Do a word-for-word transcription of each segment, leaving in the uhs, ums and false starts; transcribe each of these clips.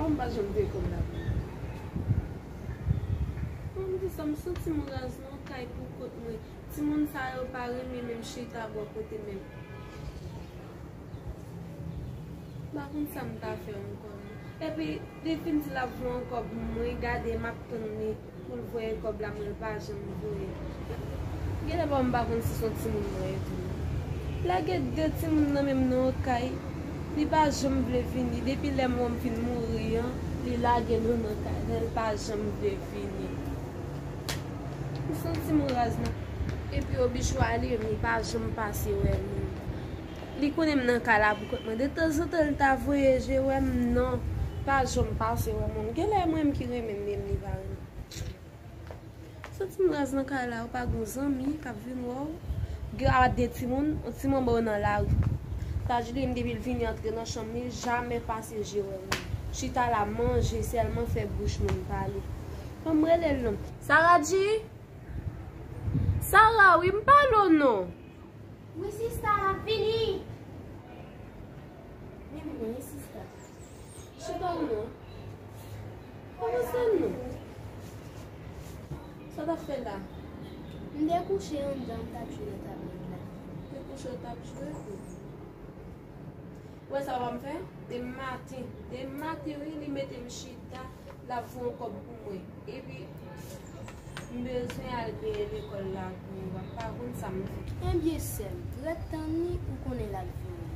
M pa janm veye kòb la pou mwen. Mwen, m di sa, m santi m raz nan kay pou kont mwen. Timoun sa yo pa renmen menm chita bò kote menm. M pa konn sa m ta fè ankò non. Epi, li fin di l ap voye yon kòb pou mwen, gade, m ap tann li pou l voye kòb la, men l pa janm voye. Genlè bon, m pa konn si se yon timoun mwen ye tou. Lage de timoun nan menm nan yon kay. Li pa janm vle vini. Depi lè manman m fin mouri an, li lage nou nan kay la, li pa janm vle vini. M santi m raz nan. Epi Obichou ale, li pa janm pase wè nou. Li konnen m nan kay la pou kont mwen. De tanzantan, li ta voye je wè m, non. Pa janm pase wè mwen. Genlè mwen menm ki renmen l, li pa renmen. Santi m raz nan kay la, ou pa gen zanmi k ap vin wè w. Gen a de timoun, yon timoun ba w nan lari. Tajidin depi l vini antre nan chanm li, jamè pase je wè moun. Chita la manje, sèlman fè bouch moun pale. Ban m rele l non. Saradji? Sara, wi, m pale w non. Wi, sista, m ap vini. Men mwen, sista. Chita w non. Avanse non. Sa w t ap fè la? M te kouche anndan, m t ap jwe nan tablèt la. Te kouche w t ap jwe? Ou wè sa papa m fè? Demen maten. Demen maten, wi, li mete m chita. L ap voye yon kòb pou mwen. Epi, m bezwen al peye lekòl la pou ou. M pa konn sa m fè. Ebyen, sè m, rete tann li, ou konnen l ap vini.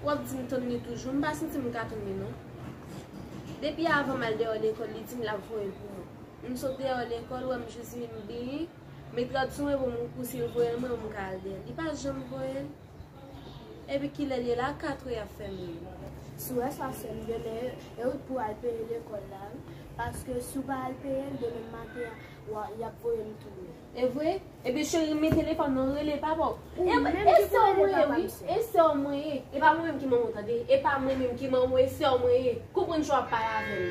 W ap di m tann li toujou. M pa santi m ka tann li, non. Depi avan m al deyò lekòl, li di m l ap voye pou mwen. M sot deyò lekòl, wè m jis vin benyen. Met rad sou mwen pou m, pou si l voye l mwen, m ka al dèyè l. Li pa janm voye l. Epi kilè l ye la? Katrè y ap fèmen. Si w wè sa, sè m, demen, e ou pou al peye lekòl la, wi. Paske si w pa al peye l, demen maten, y ap voye m tounen. E vre? Epi cheri, men telefòn nan, rele papa w. Ou menm ki pou rele papa m, sè. E sè w mwen ye. E pa mwen menm ki manman w, tande. E pa mwen menm ki manman w, e sè w mwen ye. Konprann jan w ap pale avè m.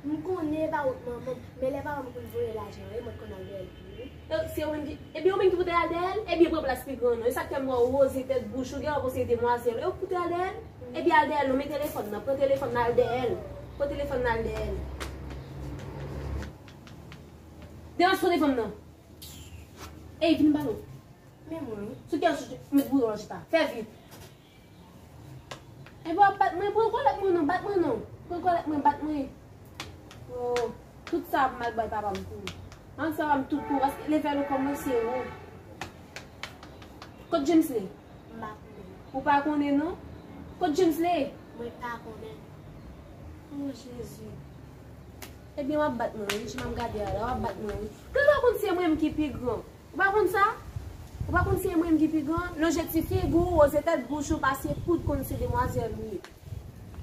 M konnen e pa wont manman m, men lè papa m konn voye lajan, e mwen t konn al dèyè l tou, wi. E, se ou menm ki, ebyen ou menm ki pou te al dèyè l? Ebyen pran plas pi gran non. E sa k fè m wè w woze tèt bouch ou, gen lè w panse e demwazèl. E ou ki pou te al dèyè l? Ebyen al dèyè l non, men telefòn nan, pran telefòn nan al dèyè l. Pran telefòn nan al dèyè l. Degaje sou telefòn nan. Ey, vin ba nou. Men mwen, wi. Sou kè sou met bouyon an chita. Fè vit. Epi w ap bat mwen, pran kòlèt mwen non, bat mwen non. Pran kòlèt mwen, bat mwen. Oh, tout sa ap mal bay papa m tou. An sa papa m tout pou, paske leve l kòmanse wo. Kot James ye? M pa konnen. Ou pa konnen non? Kot James ye? Mwen pa konnen. Oh, Jezi. Ebyen, w ap bat mwen, wi. Jan m ap gade a la, w ap bat mwen, wi. Gade w konn se mwen menm ki pi gran. Ou pa konn sa? Ou pa konn se mwen menm ki pi gran? Lonje ti figi w, woze tèt bouch ou, pase poud konn se demwazèl ou ye.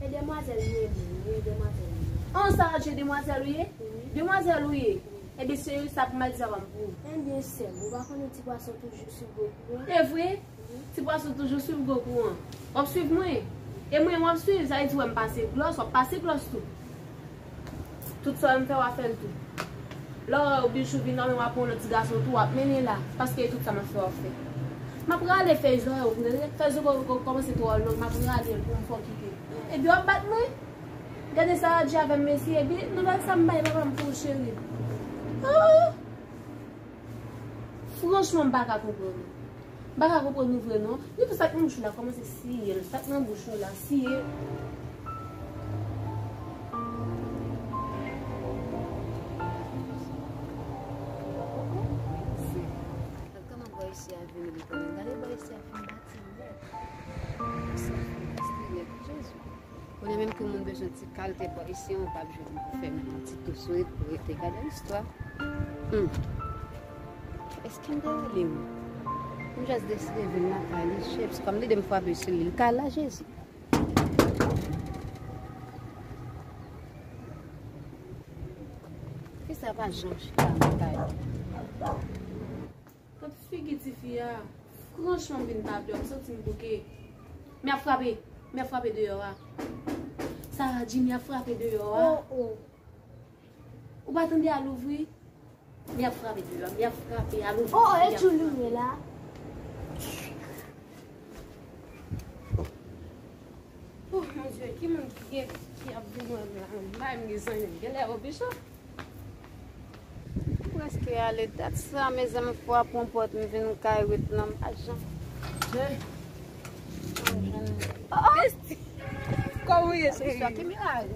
E demwazèl m ye, wi, demwazèl m ye. An, Saradji, demwazèl ou ye? Wi. Demwazèl ou ye? Wi. Ebyen, se sa k mal di sa pa m pou ou. Ebyen, sè m, ou pa konnen ti pwason toujou swiv gwo kouran? E vre? Ti pwason toujou swiv gwo kouran. W ap swiv mwen. E mwen w ap swiv, sa vle di w wè m pase glòs, w ap pase glòs tou. Tout sa w wè m fè, w ap fè l tou. Lè w wè Obichou vin nan men w ap pran yon lòt ti gason tou, w ap mennen la. Paske e tout sa m ap fè, w ap fè. M ap rale fèy zòrèy ou, tande? Fèy zòrèy ou kòmanse twò long, m ap rale l pou m fè w kite. Epi w ap bat mwen. Gade sa w ap di avè m, mesye. Epi nouvèl sa m bay papa m pou ou, cheri. Ah! Franchman, m pa ka konprann ou. M pa ka konprann ou vre non. Li pou sa k nan bouch ou la, kòmanse siye l. Sa k nan bouch ou la, siye. Gad kòman bò isi a vini li konnen. Gade bò isi a fin bati nèt. Bò isi a fin bati nèt. Jezi. Konnen menm ke moun bezwen ti kalte bò isi an, ou p ap jwenn pou fè menm yon ti tou sou li pou rete. Gade istwa. Hmm. Èske m te rele wi? M just deside vin lakay li, chips. Kòm lide m frape sou li, l ka la, Jezi. Fi sa pa janm chita nan kay. Kot figi tifi a? Franchman, m vin pa dòmi, m santi m bouke. Mi ap frape, mi ap frape deyò a. Saradji, mi ap frape deyò a. Oh, oh. Ou pa tande a louvri? Mi ap frape deyò a, mi ap frape a louvri. Oh, oh, e tchoul ou ye la? Oh, mon Dieu. Ki moun ki gen, ki ap vin wè m la menm? M pa menm gen zanmi m. Genlè Robichon. M prèske ale. Dat sa, mezanmi, fwa pran pòt m vin kay Ruth nan, m pa janm. Besti. Kòman w ye, cheri? Sa ki milaj?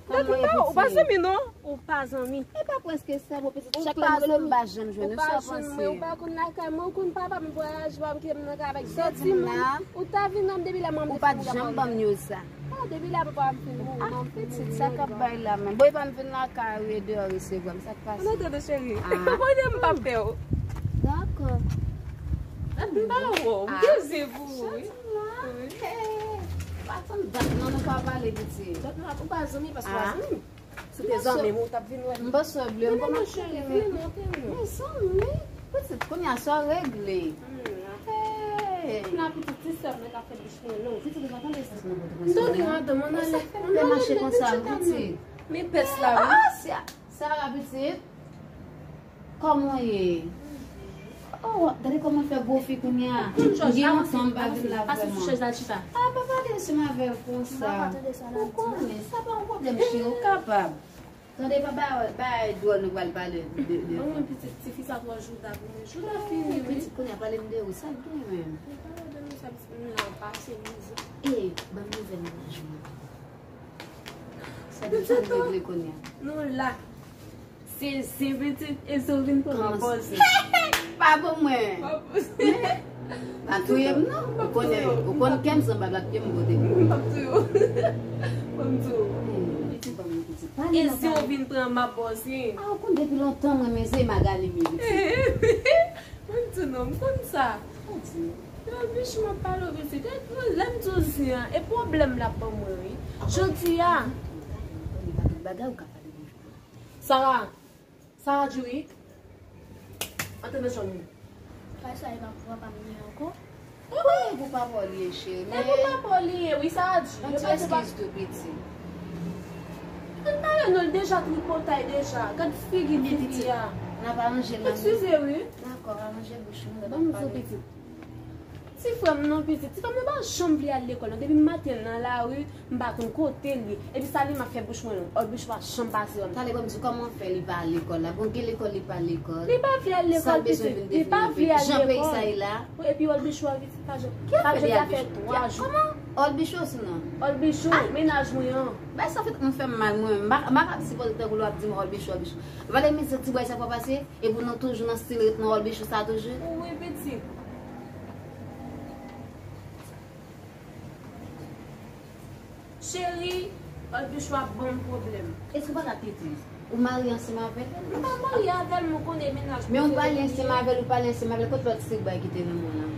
Ou pa zanmi non, ou pa zanmi. E pa prèske sa, bon, pitit, chak lè m rele m pa janm jwenn ou, sa w panse? Ou pa konn lakay mwen, ou konn papa m vwayaje, pa m kite m nan kay avèk de timoun. Ou ta vin nan depi lè mwen. Ou pa t janm ban m news sa. Ah, depi lè papa m fin mouri, mwen pitit, sa k ap bay la menm. Bon, e pa m vin lakay ou e deyò resevwa m, sa k pase? Ann antre non cheri. Mwen menm m pa pè w. Dakò. M pa wè w, m gen zen pou ou wi. Wi. Pa tann dat non, nou pa pale pitit. Dat non, ou pa zanmi paske ou pa zanmi. Si w te zanmi m, ou t ap vin wè m. M pa sou vle, m pa nan cheri, vin non, te vin. Mezanmi, pitit, kounye a sa regle. Hey. Kounye a pitit, ti sè m nan k ap fè bouch mwen long. Pitit, ou pa tande sa nan vant mwen. M tande madanm, ann ale. Ann ale, mache konsa, pitit. Men pès la, wi. Ah, Sarah, pitit. Kòman w ye? Oh, gade kòman l fè gwo fi kounye a. M gen lontan m pa vin la vrèman. Pase sou chèz la chita. Ah, pa pale ansanm avè l konsa. Ou konnen, sa pa yon pwoblèm, cheri, ou kapab. Tande, pa bay dwòl nou pral pale de, de. Mwen menm pitit, tifi sa twò jouda pou mwen. Jouda fini, wi. Pitit kounye a pale m de ou, sa l gen menm? Mwen pale de nou sa, pitit, nou la pase mizè. E, ban m nouvèl mennaj mwen. Sa deja regle kounye a. Nou la. Se, se pitit, e si w vin pran m ap bòse. Pa ban mwen. Pa touye m non. Ou konnen, ou konn kè m sanba bak pye m kote. M p ap touye w. Ban m di w. Pitit, ban mwen pitit. E si w vin pran m ap bòse. Ah, ou konn depi lontan mwen renmen se Magali m ye pitit. Ban m di w non, m konn sa. Yo, bichou, m ap pale w pitit. Lè m di w zen an, e pwoblèm l ap ban mwen, wi. Jodi a. Bagay ou ka pale de Sarah. Sarah Jury. Antre nan chanm ou. Kay sa e pa pou papa m li ankò. Ou pa pou papa w li ye, cheri. E pou papa w li ye, wi, Sarah Jury. Yon ti eskiz tou, pitit. Ann pale non, l deja tripotay deja. Gad figi tifi a. N ap aranje l. Eskize, wi. Dakò, aranje bouch ou, n ap pale. Ban m di w pitit. Ti frè m non pitit, ti frè m nan pa janm vle al lekòl non. Depi maten l nan lari, m pa konn kote l ye. Epi sa li m ap fè bouch mwen long. Òl bouch pa janm pase wè m. Talè ban m di w kòman fè li pa al lekòl la. Bon, gen lekòl li pa al lekòl. Li pa vle al lekòl pitit. Li pa vle al lekòl. Jan peyi sa ye la. Wi, epi òl bouch wè pitit pa janm. Sa vle di a fè twa jou. Kòman? Òl bouch ou sou non? Òl bouch, mennaj mwen an. Bay sa fèt mwen fè m mal mwen. M pa, m pa kab sipòte tankou lè w ap di m òl bouch, òl bouch. Valè mizè ti bway sa fò pase. Epi nou toujou nan stil rit nan òl bichou sa toujou? Wi, pitit. Cheri, òl bichou ap ban m pwoblèm. Èske w pa ka kite? Ou marye ansanm avè l? M pa marye avè l, men w konnen mennaj mwen. Men ou pale ansanm avè l, ou pale ansanm avè l, kote lòt stil bway ki te nan mwen an?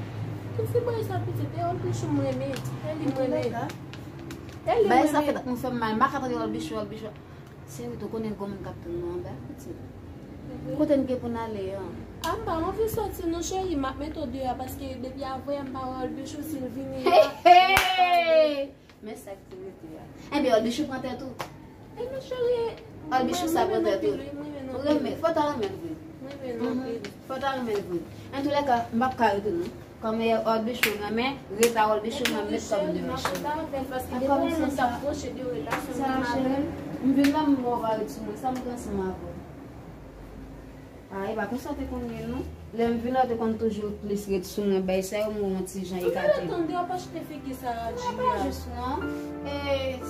Ki stil bway sa pitit? E òl bichou m renmen. E li m renmen. E li m renmen. Bagay sa fèt ak mwen fè m mal. M pa ka tande òl bichou, òl bichou. Seri, tou konnen gon moun k ap tann nou anba, pitit. Kote n gen pou n ale an? A, m pa anvi soti non, cheri, m ap mete w deyò, paske depi avanyè m pa wè òl bichou, si l vini la. Hey! Men sa k te rete a. Enben, òl bichou pran tèt ou. Enben, cheri, òl bichou sa pran tèt ou. Ou renmen, fò w ta renmen l vre. Mwen renmen l anpil. Fò w ta renmen l vre. Antoulèka, m p ap ka rete non. Kòm e òl bichou renmen, ret a òl bichou mwen met kòm de machin. Dakò, m se sa. Sa, cheri, m vin la, m wè w pa ret sou mwen. Sa m gen ansanm avè w? A, e pa konsa te konn ye, non. Lè m vin la, w te konn toujou plis ret sou mwen, bay sa yo, m wè yon ti jan ekate. Ou genlè tande, w ap achte figi Sarah G a. Jis non. E,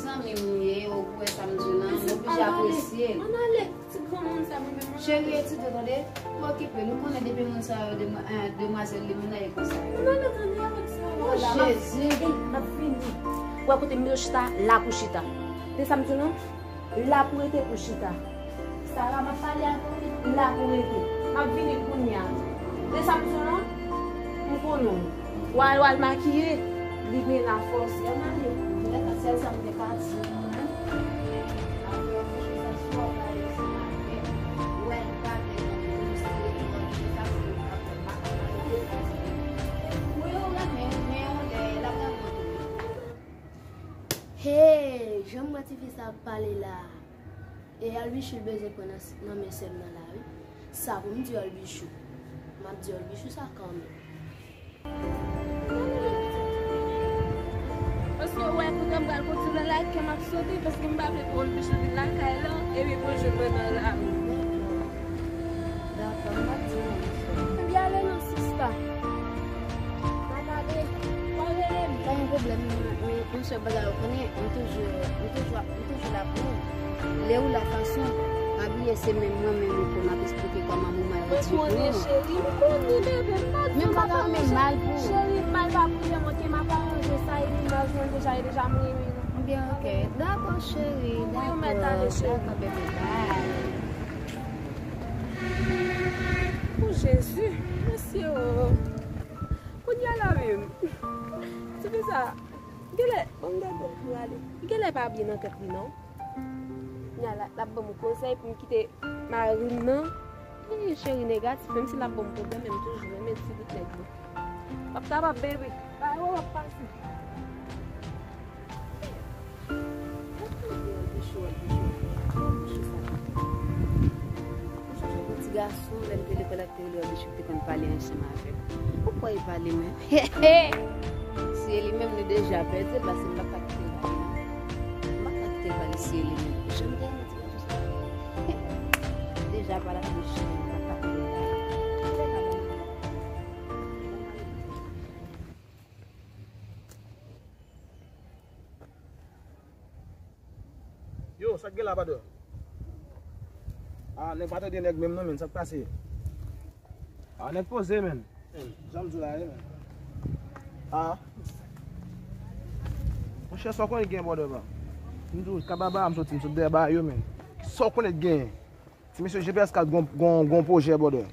zanmi m ye, ou kwè sa m di w lan, m oblije apresye l. Ann ale. Ti granmoun sa mwen menm mwen. Cheri, etidye tande, m okipe, nou konnen depi moun sa yo demwa-, eh, demwazèl limena e konsa. Mwen ale tande avèk sa. Oh, Jezi. Ey, m ap vini. Ou wè kote m yo chita, la pou chita. De sa m di w non, la pou rete pou chita. Sarah, m ap pale avè w, la pou rete. M ap vini kounye a. De sa m di w non, m konnen w. W al, w al makiye, li gen lafòs. Ann ale. Sèl sa m te ka di w. Hey, jan m wè tifi sa ap pale la. E Albichou bezwen pran nan, nan men sè m nan la wi. Sa pou m di Albichou. M ap di Albichou sa kanmenm. Paske Kè m ap sote paske m pa vle pou moun pi soti lakay lan epi pou l jwenn mwen nan lari. Dakò, m ap di nou, monchè. Ebyen, ale non, sista. M ap ale. Pa rele m. Pa gen pwoblèm, men, men, monchè, bagay ou konnen, m toujou, m toujou, m toujou la pou ou. Lè ou la fason, pa bliye se menm mwen menm ou konn ap esplike kòman moman yo di pou ou. Mwen konnen, cheri, m konnen, bebe, m pa di ou pa pa renmen. Men bagay ou menm mal pou ou. Cheri, mal pa pou mwen, ke m ap aranje sa, e li mal jwenn deja, e deja m renmen nou. Ebyen, ok. Dakò, cheri. Wi, ou mèt ale, cheri. Dakò, bebe, bye. O Jezi, mesye o. Kounye a la menm. Se pou sa, genlè, bon, m gade pou ale. Genlè pa byen nan tèt li, non. Kounye a la, l ap ban m konsèy pou m kite mari m nan. Ih, cheri negatif, menm si l ap ban m pwoblèm, men m toujou renmen ti bout nèg yo. W ap kapab, baby. Bay ou w ap pase. Ti gason, lè m te lekòl ak te rele Bichou te konn pale ansanm avè m. Ou kwè e pa li menm? Si e li menm, nou deja pèdi l, paske m pa ka kite l pale non. M pa ka kite l pale si e li menm. Jan m te renmen ti gason sa. Deja pale ak Bichou, m pa ka kite l pale. Yo, sa k gen la, padon? Ah, nèg pa tande nèg menm non, menn, sa k pase? Ah, nèg poze, menn. Jan m di w la ye, menn. Ah. Monchè, sa w konnen gen bòdè pa? M di w, kababa, m soti, m sot dèyè ba yo, menn. Sa w konnen gen? Ti mesye G P S kat gon, gon, gon pwojè, brother.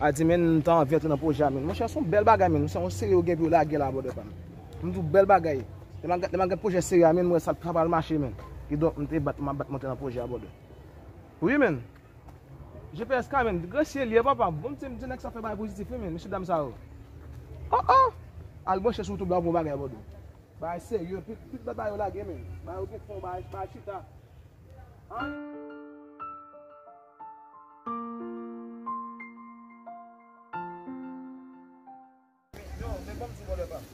A di, men, m ta anvi antre nan pwojè a, men. Monchè, se yon bèl bagay, men. Se yon seri yo gen pou yo lage la, brother pa m. M di w, bèl bagay. Lè m al gad, lè m al gad pwojè seri a, men, m wè sa pa pral mache, men. Kidonk, m te bat, m ap bat monte nan pwojè a, brother. Wi, men. G P S ka, men. Gresye li ye, papa. Bon, m di, m di nèg sa fè bagay pozitif, wi, men. Mesye dam sa yo. Oh, oh! Al branche sou YouTube la pou yon bagay, brother. Bagay serye, pit, pit bèl bagay yo lage, men. Bagay yo gen fon, bagay, bagay chita. An? Yo, men ban m di w, bòdè pa m.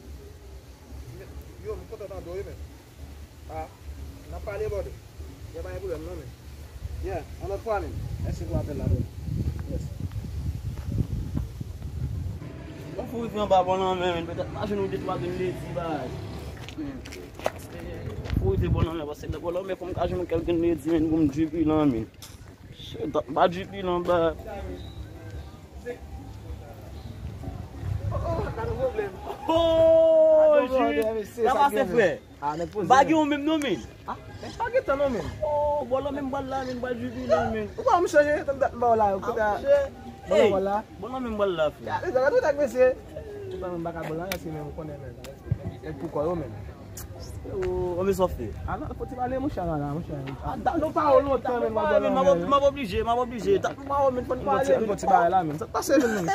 Yo, m kontan tande w, wi, men. Ah, n ap pale, bòdè. Gen pa gen pwoblèm, non, men. Yeah, yon lòt fwa, men. Mèsi pou apèl la, bòdè. Yes. Bon, fou rive anba bò nan men, men. Petèt m a jwenn yon de twa grenn ledi, bagay. Fou rive bò nan men, paske lè bò nan men, fò m ka jwenn yon kèk grenn ledi, men, pou m dripi lan, men. Shit, m pa dripi lan, ba. Oh, oh, gade pwoblèm. Oh, Jude, sa pase, frè? Ah, nèg poze. M pa gen yon menm non, men. Ah, men pa gen tan non, men. Oh, bò lan men m pral la, men m pral dripi lan, men. Ou pa wè m chanje, tann dat m ba w la, kote a. Bò lan m pral la. Bò lan men m pral la, frè. Gade, gade, gade, mesye. Ou pa menm baka bò lan, èske menm ou konnen, men. Nèg pou kò yo, men. Oh, men sa w fè? Ah, non, fò ti pale, monchè, la, la, monchè. Ah, dat nou pa wè w lontan, men, m ap oblije, m ap oblije. Dat nou pa wè w, men, fò n pale, men. Fò ti bagay la, men. Sa k pase, men, men?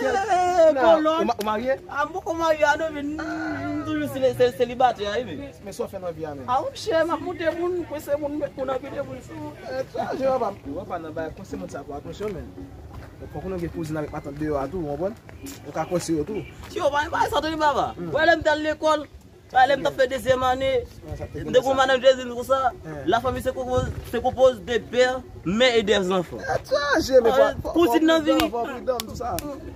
Kolòn. Ou marye? Ah, m poko marye, a non, men, m toujou seli-, seli-, selibatè, wi, men. Men sa w fè nan vi a, men? Ah, monchè, m ap monte moun, kwense moun, met moun anpile moun sou. Eh, sa, je papa, papa nan bay, kwense moun sa pou atonsyon, men. Fòk nou gen kouzin avèk matant deyò a tou, ou konprann? Ou ka kwense yo tou. Tyo, pa, pa sa, tande papa. Wè, lè m t al lekòl, wè, lè m t ap fè dezyèm ane, m te gon madanm dezèm konsa, la famille se compose, se compose de père, mère et des enfants. Kouzin nan vini.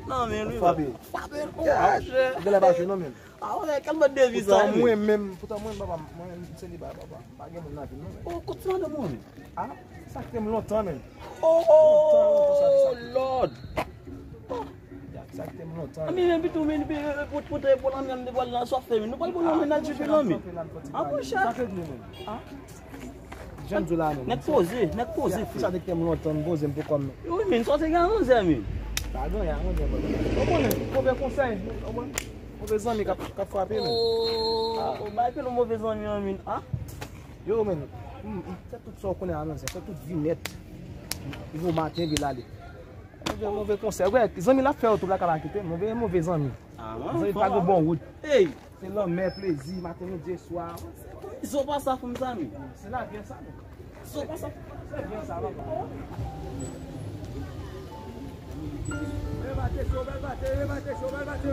Non, men, wi, papa. Frape. Frape. Genlè pa jwe non, men. Ah, wè, kèl bòt de vi sa, wi. Poutan mwen menm, poutan mwen, papa, mwen, m seliba, papa. M pa gen moun nan vi m, non, men. Oh, kot ti madanm ou, men? Ah, sa kite m lontan, men. Oh, oh, Lord. Sa kite m lontan, men. Anben, men, pito, men, pou, pou te, pou lanmè, m te pral nan swafe, men. Nou pral pou lanmè, n al jipe lanmè. Ah, monchè. Sa k regle, men. Ah. Jan m di w la, men. Nèg poze, nèg poze, frè. Sa te kite m lontan, m poze m pou kò m. Wi, men, sa w te gen a onzè, men. Pa gen anyen a onzè, men. Ou konnen, move konsèy, ou konprann? Move zanmi k ap, k ap frape, men. Oh, bay pil move zanmi an, men. Ah. Yo, men, m, m, fè tout sa w konnen a nan zè, fè tout vi nèt. Rive maten, epi l ale. Move, move konsèy. Wè, zanmi l ap fè yo tou, la ka pa kite. Move, move zanmi. Ah, zanmi pa gen bon wout. Hey! Se lanmè, plezi, maten, midi, swa. Izo pa sa, fanm sa, men. Se lavi a sa, men. Izo pa sa. Se byen sa, papa. Bèl batè, cho, bèl batè, bèl batè, cho, bèl batè.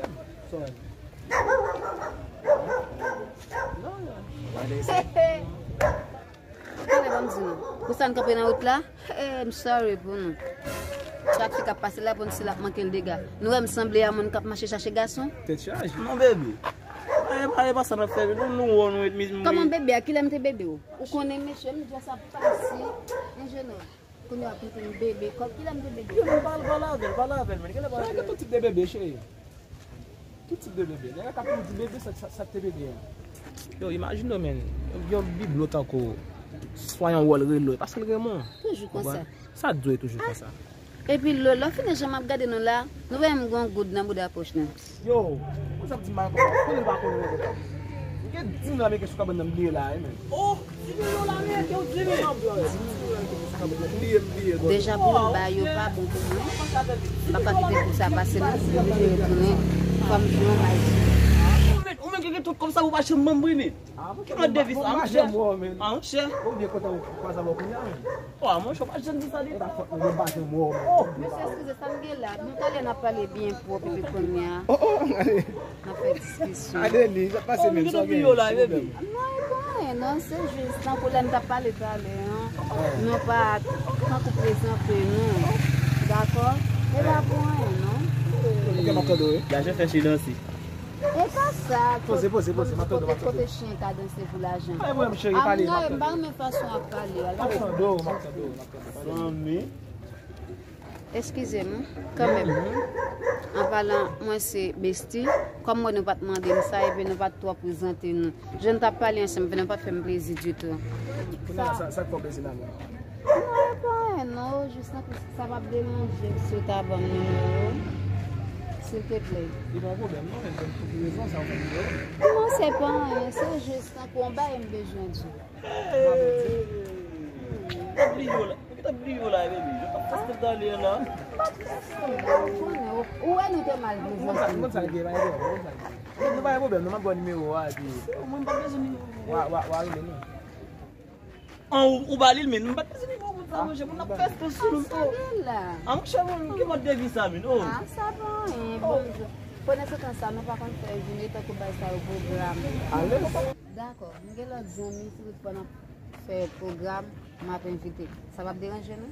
pwoblèm. Sa w wè? Non, non. Talè ban m di nou. Pou sa n kanpe nan wout la, eh, m sorry pou nou. Trafik ap pase la pou n si l ap manke l dega. Nou wè m sanble a moun k ap mache chache gason? Tèt chaje. Mon bebe. Mare, mare pa sa n ap fè, nou, nou wè nou ret miz. Kòman bebe a? Kilè m te bebe w? Ou konnen mesye, m djòs ap pase. Enjenè. Kounye a pou m bebe. Kòb kilè m te bebe? Yo, men pale, pale avè l, pale avè l, men. Kilè pale avè l? Gen tout tip de bebe, cheri. Tout tip de bebe. Nèg la ka toujou di bebe, sa, sa, sa te bebe a. Yo, imajine w, men. Yon biblo tankou swa yon wòl relo, e pa sèl renmen w. Toujou konsa. Sa dwe toujou konsa. Epi lè, lè w fini jan m ap gade nou la, nou wè m gon goud nan bouda pòch nou. Yo, ou sa ap di m ankò? Konnen l pa konnen ankò. M gen di m la, men ke sou kabann nan m bliye la, wi, men. Oh, di m yo la, men, ke w di, men. M bliye, m bliye, bro. Deja pou m ba yo pa bon pou mwen. M pa ka kite kou sa pase non, m oblije retounen. Fò m jwe yon match. Ou menm, ou menm ki gen tout kòb sa, ou pa janm manbrine. Ki mòd de vi sa, monchè? Ah, monchè. Ou byen kontan ou kwaze avè w kounye a, men. Wa, monchè, ou pa janm di sa de. E pa fòt mwen, mwen pa janm wè w, men. Mesye, eskize, sa n gen la? Nou talè n ap pale byen pwòp epi kounye a. Oh, oh, gade. N ap fè diskisyon. Gade li, sa pase menm, sa w gen? Ki pwoblèm? Non, e pa anyen, non, se jis tankou lè n t ap pale talè an. Nou pa tankou prezante nou. Dakò? E pa pou anyen, non. Ok, m ap tande w, wi. Lajan fè chen danse. E pa sa. Poze, poze, poze, m ap tande w, m ap tande w. Kote, kote chen ka danse pou lajan? Ay, mwen, cheri, pale, m ap tande w. M pa renmen fason w ap pale a. M ap tande w, m ap tande w, m ap tande w. Zanmi. Eskize m, kanmenm. An palan, mwen se Besti. Kòm mwen nou pa t mande m sa, epi nou pa t twò prezante nou. Jan n t ap pale ansanm, epi nou pa t fè m plezi ditou. Kounye a, sa, sa k fè w plezi la menm? Non, e pa anyen non, jis nan sa p ap deranje si w ta ban m nimewo w, silteplè. Li pa yon pwoblèm non, men pou ki rezon sa w fè nimewo m? Non, se pa anyen, se jis tankou yon bagay m bezwen di w. Hey! Ou bliye w la, ou bliye w la, baby. Yo t ap fè talè la. M pa t fè semblan, ou konnen, ou, ou wè nou te mal prezante. Ou konn sa, ou konn sa l gen, pa gen pwoblèm, ou konn sa l gen. Nou pa gen pwoblèm, non, m ap ba w nimewo a, epi. Mwen m pa bezwen nimewo. Wa, wa, wa rele non. An, ou, ou ba li l, men m pa t bezwen nimewo moun sa, monchè, moun ap fè stil sou nou. Sa gen la? A, monchè, moun, ki mòd de vi sa, men, oh. A, sa pa anyen, bon, pandan se tan sa, nou pa konn fè vini tankou bay sa yo pwogram. Alèz. Dakò, m gen lòt zanmi, si toutfwa n ap fè pwogram, m ap envite. Sa p ap deranje nou?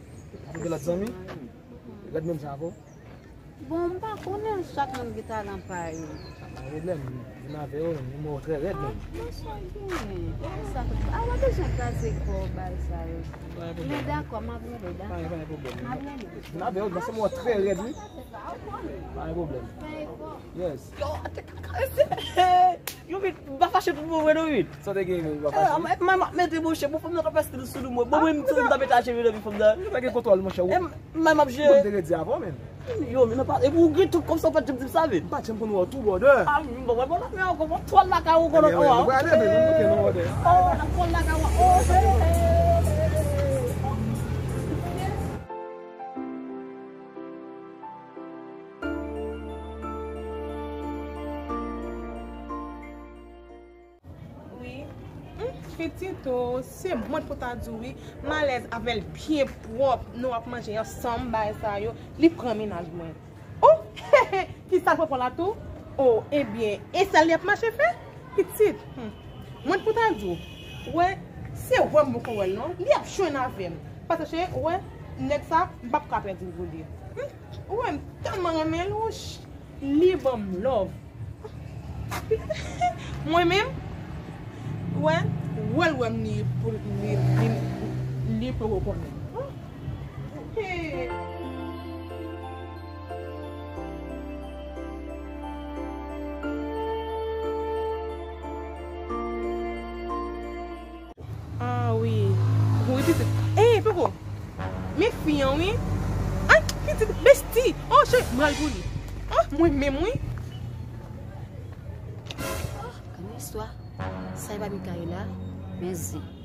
Ou gen lòt zanmi? Rèd menm jan avè w? Bon, m pa konnen, chak moun gen talan pa yo. Pa gen pwoblèm, vin avè yo, nimewo w trè rèd menm. Bon, sa gen. Sa, a, w ap bezwen kraze kò w bay sa yo. Pa gen pwoblèm. Men dakò, m ap rele, dakò? Pa gen, pa gen pwoblèm. M ap rele. Vin avè yo, paske mwen trè rèd, wi. Pa gen pwoblèm. Fè efò. Yes. Yo, te ka karese. Yo, vit, m pa fache tout bon vre non, vit. Sa w te gen, m pa fache. Mwen, mwen, mwen, mete monchè, bon, fanm nan t ap fè stil sou nou, mwen. Bon, mwen, m t ap mete a cheve nan vi fanm nan. Ou pa gen kontwòl, monchè. Mwen, m ap jere. Mwen te redi avè w, men. Yo, men nan pa, epi ou gen tout kòb sa, ou pa t janm di m sa, men. M pa t janm konn wè w tou, brother. A, m bon, mwen, bon, men ankò, bon, twò la ka ou konn ankò. Ebyen, wi, prale, men, nou ke nou, brother. Oh, la twò la ka ou, oh, hey, hey, hey, hey. Wi. Hum, pitit, oh, se mwen pou ta di w, wi. M alèz avè l byen pwòp. Non, w ap manje ansanm, bagay sa yo. Li pran mennaj mwen. Oh, kisa l pran la tou? Oh, ebyen, e sa li ap mache fè? Pitit, hmm. Mwen pou ta di w, Wè, se wè m poko wè l non. Li ap jwenn avè m. Paske cheri, wè, nèg sa, m p ap ka pèdi l pou li. Hmm, wè, m tèlman renmen l, wouch. Li ban m love. Mwen menm, wè, wè l wè m li pou li, li, li poko konnen. Hey. Ah wi. Wi, pitit. Eh, poko. Men fi an, wi. Ay, pitit, besti. Oh, cheri, m pral pou li. Oh, mwen menm, wi. Oh, gade istwa. Sa e pa Mikaela, men zen.